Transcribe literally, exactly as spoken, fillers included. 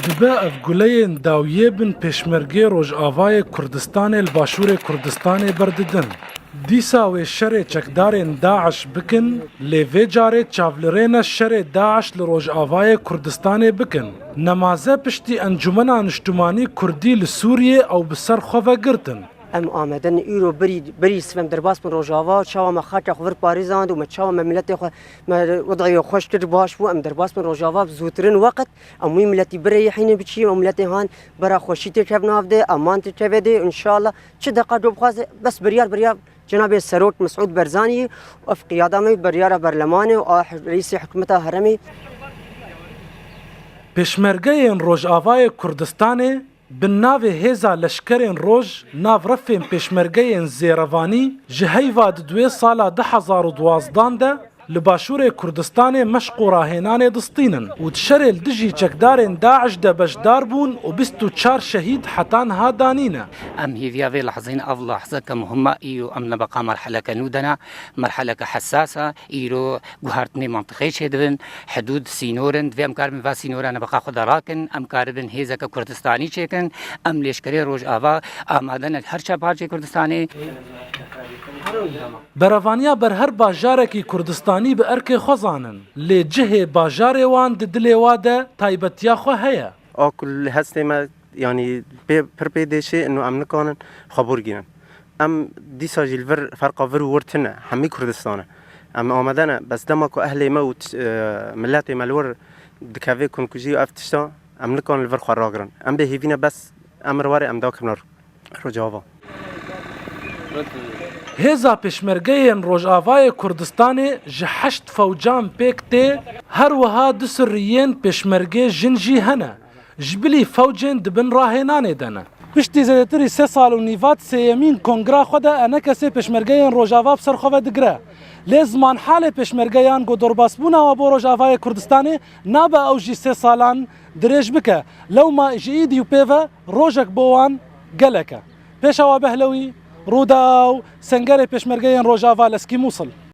Dibe ev guleyên dawiyê bin pêşmergê Rojavayê Kurdistanê li Başûrê Kurdistanê berdidin. Dîsa wê şerê çekdarên DAIŞ bikin, lê vê carê çavlirêne şerê DAIŞ li Rojavayê Kurdistanê bikin. Nemaze piştî Encûmena Niştimanî Kurdî li Sûriyê ew bi ser xwe ve girtin. Em amade ne îro berî, berî sibe em derbas bin Rojava, çawa me xaka xwe vir parêzand û me çawa me miletê xwe, me wid'ê xweş kir, baş bû, em derbas bin Rojava bi zûtirin weqt, em wî miletî birê yê hînê biçî, em miletê han bera xweşî tê kev nav de, eman tê kevê de, înşallah çi deqa do bixwaze, bes biryar, biryar Cenabê Serok Mesûd Berzanî û ev qiyada me biryara berlemanê û a reîsê hikûmeta herêmê. Pêşmergeyên Rojavayê Kurdistanê bi navê Hêza Leşkerên Roj nav refên pêşmergeyên zêrevanî ji heyva di duê sala du hezar û duwazdan de li Başûrê Kurdistanê meşq û rahênanê distînin û di şerê li dijî çekdarên DAIŞ de beşdar bûn û bîst û çar şehîd heta niha danîne. Em hêviya vê lehzeyên ev lehzeke muhim e, îro em nebeqa merheleke nû de ne, merheleke hesas e, îro guhertinê mentiqeyê çêdibin, hidûd sînor in, divê em karibin va sînora nebeqa xwe de rakin, em karibin hêzeke Kurdistanî çêkin, em lêşkerê Rojava amade ne her çar parçeyê Kurdistanê. Berevaniya ber her bajarekî Kurdistanî bi erkê xwe zanin, lê cihê bajarê wan di dilê wa de taybetiya xwe heye. A ku li hestê me, yanî pê, pir pê dêşê ino em nikanin xwe bûr gînin. Em dîsa jî li vir ferqa vir û wir tune, hemî Kurdistan e. Em amade ne, bes dema ku ehlê me û t-, e, miletê me li wir dikeve kunkujî û ev tişta, em nikanin li vir xwe ragirin. Em bê hêvî ne, bes emir were em dakevin Rojava. Hêza Pêşmergeyên Rojavayê Kurdistanê ji heşt fewcan pêk tê, her wiha du sirriyên pêşmergê jin jî hene, ji bilî fewcên di bin rahênanê de ne. Piştî zêdetirî sê sal û nîvat sêyemîn kongra xwe de enekesê pêşmergeyên Rojava bi ser xwe ve digire. Lê zimanhalê pêşmergeyan ku derbasbûna we bo Rojavayê Kurdistanê nabe ew jî sê salan dirêj bike. Lewma ji îdî û pê ve rojek bo wan gelek e. Pêşawa Behlewî, Rûdaw, Sengerê Pêşmergeyên Rojava, Leskî Mûsil.